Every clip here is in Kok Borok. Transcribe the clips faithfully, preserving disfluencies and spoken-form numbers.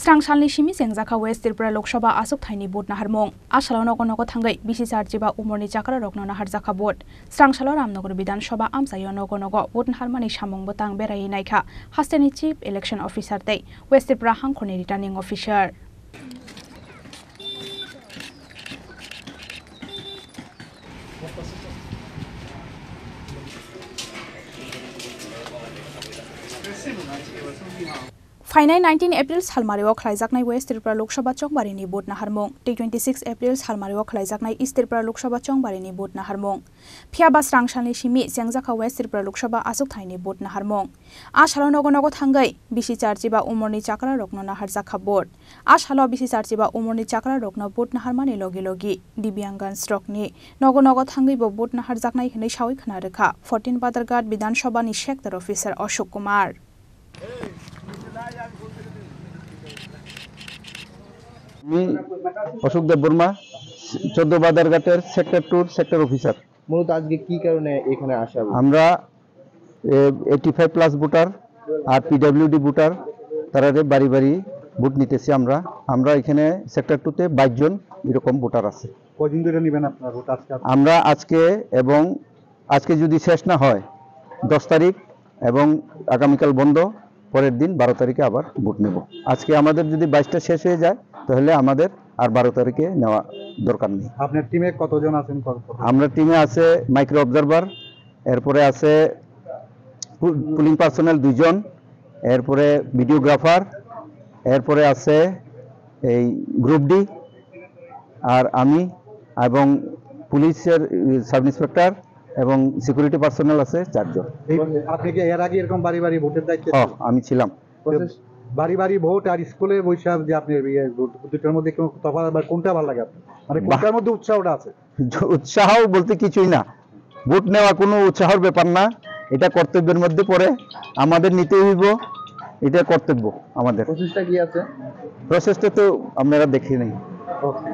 Srang salni simi chengjakha West Tripura Lok Sabha achuk thaini vote naharmung. A salo nogo nogo thangwi bisi charchiba umorni chakrarokno naharjakha vote. Srang salo Ramnagar Bidhan Sabha amchaio nogo nogo vote naharmani samung bwtang beraiwi naikha hasteni Chief Election Officer tei West Tripura hangkhorni Returning Officer. Phainai nineteen April salmario khlaijaknai West Tripura Lok Sabha chongbarini vote naharmung, tei twenty six April salmario khlaijaknai East Tripura Lok Sabha chongbarini vote naharmung. Phiya ba srang salni simi chengjakha West Tripura Lok Sabha achuk thaini vote naharmung. A salo nogo nogo thangwi bisi charchiba umorni chakrarokno naharjakha vote. A salo bisi charchiba umorni chakrarokno vote naharmani logi logi Divyangans rokni nogo nogo thangwibo vote naharjaknai hwnwi sawi khna rwkha fourteen Badharghat Bidhan Sabhani Sector Officer Ashok Kumar. আমি অশোক দেববর্মা, চোদ্দ বাদারঘাটের সেক্টর টুর sector officer. মূলত আজকে কি কারণে এখানে আসা হলো? আমরা এইটি ফাইভ প্লাস ভোটার আর পিডাব্লিউডি ভোটার, তারারে বাড়ি বাড়ি ভোট নিতেছি আমরা। আমরা এখানে সেক্টর টুতে বাইশ জন এরকম ভোটার আছে। কয়দিন ধরে নেবেন আপনারা ভোট আজকে? আমরা আজকে এবং আজকে যদি শেষ না হয়, দশ তারিখ এবং আগামীকাল বন্ধ, পরের দিন বারো তারিখে আবার ভোট নেব। আজকে আমাদের যদি বাইশটা শেষ হয়ে যায়, তাহলে আমাদের আর বারো তারিখে নেওয়া দরকার নেই। আপনার টিমে কতজন আছেন? কত, কত? আমরা টিমে আছে মাইক্রো অবজারভার, এরপরে আছে পু-, পুলিং পার্সোনেল দুইজন, এরপরে ভিডিওগ্রাফার, এরপরে আছে এই গ্রুপ ডি, আর আমি এবং পুলিশের, ই, সাব ইন্সপেক্টর এবং সিকিউরিটি পার্সোনেল আছে চারজন। এই, আপনি কি এর আগে এরকম বাড়ি বাড়ি ভোটের দায়িত্বে হ, ছিলেন? আমি ছিলাম। প্রসেস, বাড়ি বাড়ি ভোট আর স্কুলে বৈশাখ যে আপনি ইয়ে ভোট, দুটোর মধ্যে কোনো তফাৎ বা কোনটা ভালো লাগে আপনার? মানে বাহ। কোনটার মধ্যে উৎসাহটা আছে? উৎসাহ বলতে কিছুই না, ভোট নেওয়া কোনো উৎসাহর ব্যাপার না, এটা কর্তব্যের মধ্যে পড়ে, আমাদের নিতেই হইব, এটা কর্তব্য আমাদের। প্রসেসটা কি আছে? প্রসেসটা তো আপনারা দেখে নিন। ওকে।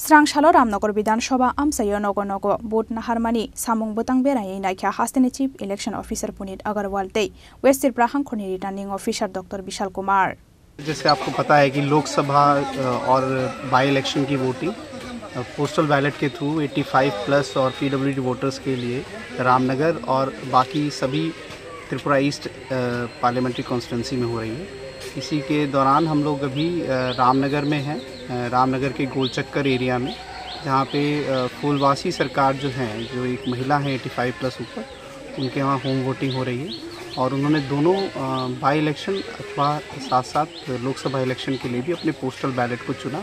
Srang salo Ramnagar Bidhan Sabha amchaio nogo nogo vote naharmani samung bwtang beraiwi naikha hasteni Chief Election Officer Puneet Agarwal tei West Tripura hangkhorni Returning Officer Doctor Bishal Kumar. जैसे आपको पता है कि लोकसभा, अ, और बाई इलेक्शन की वोटिंग, अ, postal ballot के through eighty five plus और PWD voters के लिए रामनगर और बाकी सभी त्रिपुरा ईस्ट, अ, पार्लियामेंट्री कॉन्स्टिट्यूंसी में हो रही है। इसी के दौरान हम लोग अभी, अ, रामनगर में हैं, अ, रामनगर के गोलचक्कर एरिया में, जहाँ पे, अ, फूलवासी सरकार जो है, जो एक महिला है एटी फ़ाइव प्लस ऊपर, उनके वहाँ होम वोटिंग हो रही है और उन्होंने दोनों, अ, बाई इलेक्शन अथवा साथ-साथ लोकसभा इलेक्शन के लिए भी अपने पोस्टल बैलेट को चुना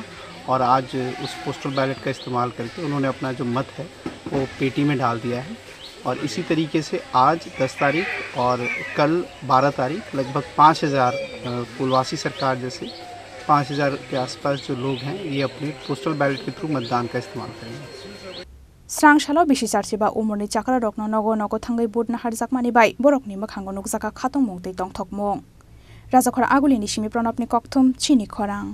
और आज उस पोस्टल बैलेट का इस्तेमाल करके उन्होंने अपना जो मत है, वो पेटी में डाल दिया है। और इसी तरीके से आज दस तारीख और कल बारह तारीख लगभग पाँच हज़ार, अ, फूलवासी सरकार जैसे पाँच हज़ार के आसपास जो लोग हैं, ये अपने पोस्टल बैलेट के थ्रू मतदान का इस्तेमाल करेंगे। Srang salo bisi charchiba umorni chakrarokno nogo nogo thangwi vote naharjakmani bai borokni mwkhango nukjakha khatungmung tei tongthokmung. Rajakhor Agulini simi Pranabni kokthum chini khorang.